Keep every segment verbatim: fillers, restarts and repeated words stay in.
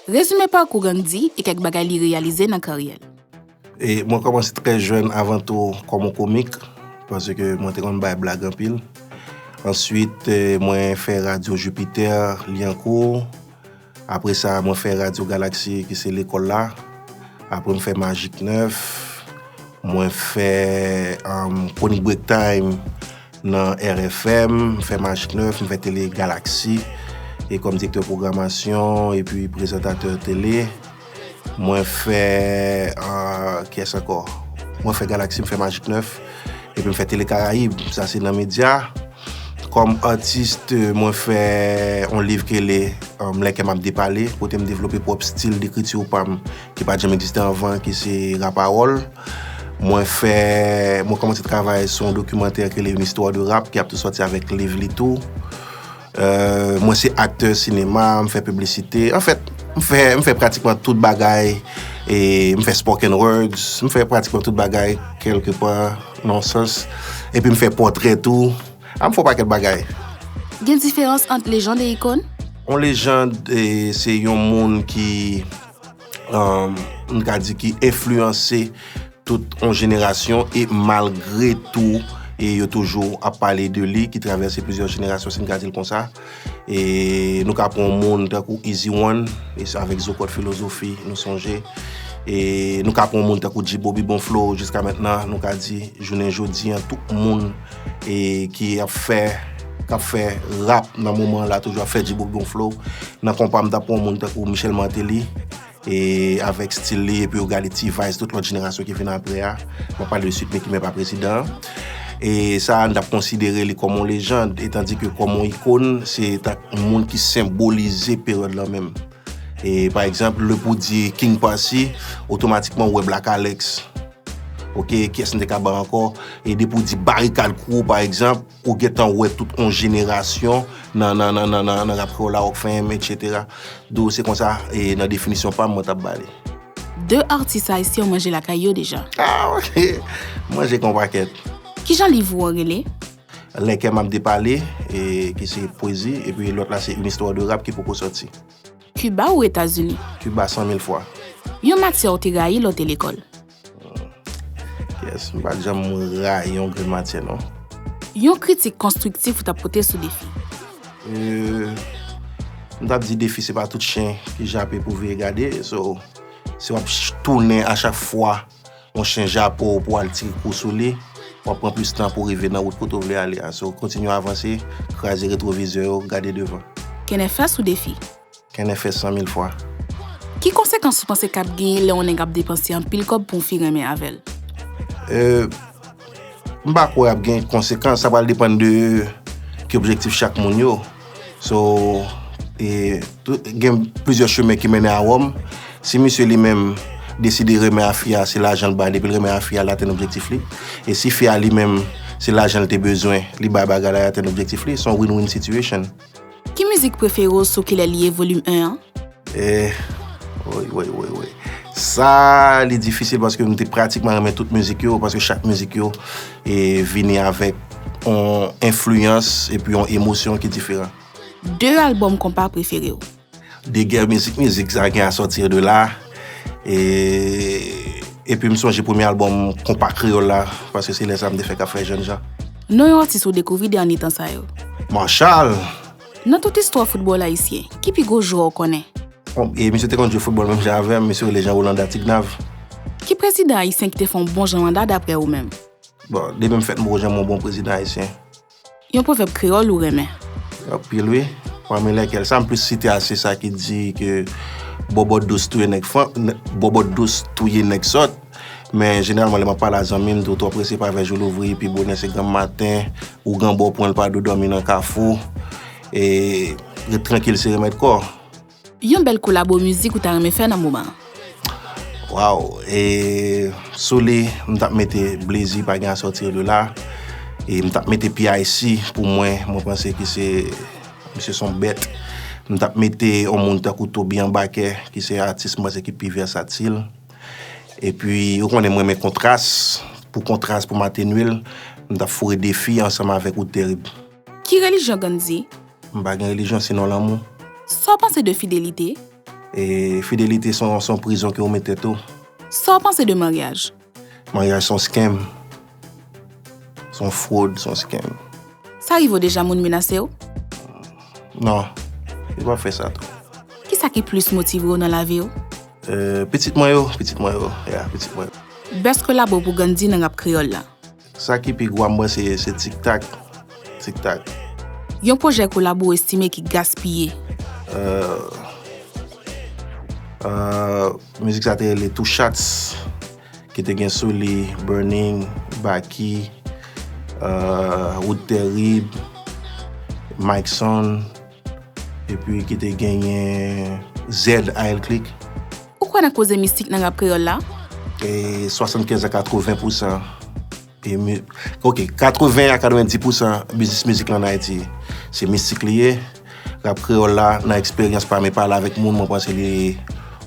Rezime pakou Gandhi e kèk bagay li reyalize nan karyè l. E mwen kòmanse trè jèn avan tou kòm yon komik, paske mwen te konn bay blag anpil. Answit, eh, mwen fè Radyo Jupiter, Lyankou. Apre sa, mwen fè Radyo Galaxy, ki se lekòl la. Apre, m fè Magic nèf. Mwen fè, um, Chronic Break Time nan R F M. M fè Magic nèf, m fè Tele Galaxy. E kòm direktè pwogramasyon, epi prezantatè tele. Mwen fè, ah, kiyès ankò? Mwen fè Galaxy, m fè Magic nèf, epi m fè Tele Karayib, sa se nan medya. Kòm atis, mwen fè yon liv ki rele, um, Lè kè m ap depale, kote m devlope pwòp stil dekriti pa m ki pa t janm egziste anvan, ki se rapawòl. Mwen fè, mwen kòmanse travay sou yon dokimantè ki rele Une histoire de rap, ki ap tou sòti avèk liv li tou. Euh, mwen se aktè sinema, m fè piblisite. Anfèt, m fè, m fè pratikman tout bagay. E m fè spoken words, m fè pratikman tout bagay, kèlkepa, nan yon sans. Epi m fè pòtrè tou. A, m fè yon pakèt bagay. Gen diferans ant lejann e ikòn? Yon lejann, e, se yon moun ki, um, m ka di ki enfliyanse tout yon jenerasyon e malgre tou, e yo toujou ap pale de li, ki travèse plizyè jenerasyon, si n ka di l konsa. E nou ka pran yon moun tankou Easy One, e se avèk Zo Kòd Filozofi, nou sonje. E nou ka pran yon moun tankou G Bobby Bon Flow, jiska mentnan, nou ka di, jounen jodi an, tout moun, e ki ap fè, k ap fè rap nan moman la, toujou ap fè G Bobby Bon Flow. Nan konpa, m ta pran yon moun tankou Michel Martelly, e avèk stil li, epi Royalty Vice, tout lòt jenerasyon ki vin apre a. M ap pale de Sweet Micky, men pa prezidan an. E sa, n t ap konsidere li kòm yon lejann, e tandi ke kòm yon ikòn, se ta yon moun ki senbolize peryòd lan menm. E pa egzanp, lè pou di King Posse, otomatikman ou wè Black Alex. Oke, kiyès n te ka ba ankò? E depi w di Barikad Crew, pa egzanp, ou gentan wè tout yon jenerasyon nan, nan, nan, nan, nan, nan rap kreyòl la, Rockfam, etsetera. Donk, se konsa, e nan definisyon pa m, mwen t ap ba li. De atis ayisyen w manje lakay yo deja? Ah, ok. Manje kon pakèt. Kijan liv ou an rele? Lè kè m ap depale, e, ki se pwezi, epi lòt la se Une histoire de rap ki poko sòti. Kiba ou Etazini? Kiba san mil fwa. Yon matyè ou te rayi lè w te lekòl? Yes, m pa t janm rayi yon grenn matyè, non. Yon kritik konstriktif ou t ap pote sou Defi? Euh, m t ap di Defi se pa tout chen ki jape pou veye gade. So, si w ap ch-, tounen a chak fwa yon chen jape w pou al tire kou sou li, w ap pran plis tan pou rive nan wout kote w vle ale a. So, kontinye avanse, kraze retwovizè yo, gade devan. Kenèfès ou Defi? Kenèfès san mil fwa. Ki konsekans ou panse k ap genyen lè yon nèg ap depanse anpil kòb pou yon fi renmen avè l? Euh, m pa kwè ap gen konsekans, sa pral depann de ki objektif chak moun yo. So, e, tou, gen plizyè chemen ki mennen a Wòm. Si misye li menm deside renmen a fi a, se lajan l ba, depi l renmen a fi a, l atenn objektif li. E si fi a li menm, se lajan l te bezwen, li bay bagay la, l atenn objektif li, se yon win-win situation. Ki mizik prefere w sou Kilè Li Ye Volim en an? Eh, woy, woy, woy, woy. Sa, li difisil paske m te pratikman renmen tout mizik yo, paske chak mizik yo, e, vini avèk yon enfliyans epi yon emosyon ki diferan. De albòm konpa prefere w? De gè mizik, mizik sa gen A Sortir de Là. E, epi m sonje premye albòm konpa kreyòl la, paske se lè sa m te fèk ap fè jènjan. Non yon atis ou dekouvri dènye tan sa yo? Marshall! Nan tout istwa foutbòl ayisyen, ki pi gwo jwè w konnen? Bon, e misye te konn jwe foutbòl menm jan avè m, misye rele Jean Rolanda Tignav. Ki prezidan ayisyen ki te fè yon bon jan manda daprè ou menm? Bon, depi m fèt m poko janm wè yon bon prezidan ayisyen. Yon pwovèb kreyòl ou renmen? Anpil, wi. Pami lèkèl, sa m plis site a, se sa ki di ke bòbòt dous touye nèg fran-, nè-, bòbòt dous touye nèg sòt. Men jeneralman, lè m ap pale a zanmi m, tou twò prese pa vè jou louvri, pi bonè se granm maten, ougan ba w pwen l pa dwe dòmi nan kafou, e ret trankil se remèd kò. Yon bèl kolabo mizik ou ta renmen fè nan moman an? Waw, e sou li, m t ap mete Blazy, Pa Gen A Sortir de Là, e m t ap mete P I C pou mwen, mwen panse ki se, misye se yon bèt. M t ap mete yon moun tankou Toby Anbakè, ki se atis mwen panse ki pi vèsatil. Epi, ou konnen mwen renmen kontras. Pou kontras, pou m atenye l, m t ap foure Defi ansanm avèk Wood Terrible. Ki relijyon Gandhi? M pa gen relijyon, sinon lanmou. Sa w panse de fidelite? E fidelite se yon, se yon prizon ke ou met tèt ou. Sa w panse de maryaj? Maryaj se yon scam. Se yon fwod, se yon scam. Sa rive w deja moun menase w? Non, li pa fè sa tou. Kisa ki plis motive w nan lavi w? Euh, pitit mwen yo, pitit mwen yo, yeah, pitit mwen yo. Best kolabo pou Gandy nan rap kreyòl la. Sa ki pi gwa mwen se, se Tic Tac. Tic Tac. Yon pwojè kolabo w estime ki gaspiye. Euh, euh, mizik sa te rele Two Shots, ki te gen sou li Burning, Baky, euh, Wood Terib, Mike Son, epi ki te genyen Z Ael Click. Ou kwè nan koze mistik nan rap kreyòl la? E swasannkenz a katreven pousan. E mi, ok, katreven a katrevendi pousan biznis mizik lan an Ayiti, se mistik li ye. Rap kreyòl la, nan eksperyans pa m e pale avèk moun, mwen panse li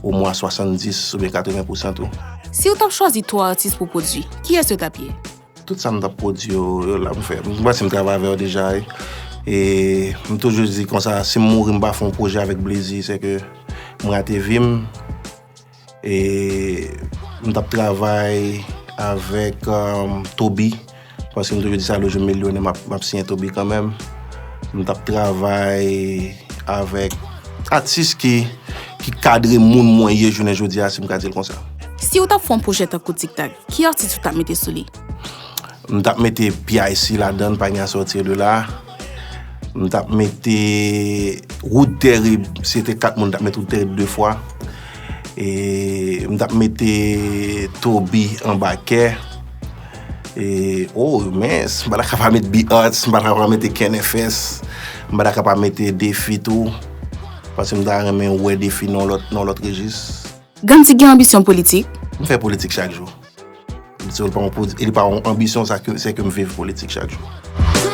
omwen swasanndis oubyen katreven pousan tou. Si w t ap chwazi twa atis pou pwodui, kiyès yo t ap ye? Tout sa m t ap pwodui yo, yo la m fè. M panse m travay avè yo deja. E, e m toujou di konsa, si m mouri, m pa fè yon pwojè avèk Blazy, se ke m rate vi m. E m t ap travay avèk um, Toby, paske m toujou di sa, lè jou m milyonè, m ap, m ap siyen Toby kanmenm. M t ap travay avèk atis ki, ki kadre moun mwen ye jounen jodi a, si m ka di l konsa. Si w t ap fè yon pwojè tankou Tic Tac, ki atis ou t ap mete sou li? M t ap mete P I C ladan l, Panya Sortir de La. M t ap mete Wood Terib, si se te kat moun, m t ap mete Wood Terib de fwa. E m t ap mete Toby anba kè. E, oh, men, m pa ta ka pa mete B-Arts, m pa ta ka pa mete Ken F S, m pa ta ka pa mete Defi tou. Paske m ta renmen wè Defi nan lòt, nan lòt rejis. Gandy gen anbisyon politik? M fè politik chak jou. Se pa yon, li pa yon anbisyon, sa ke, se ke m viv politik chak jou.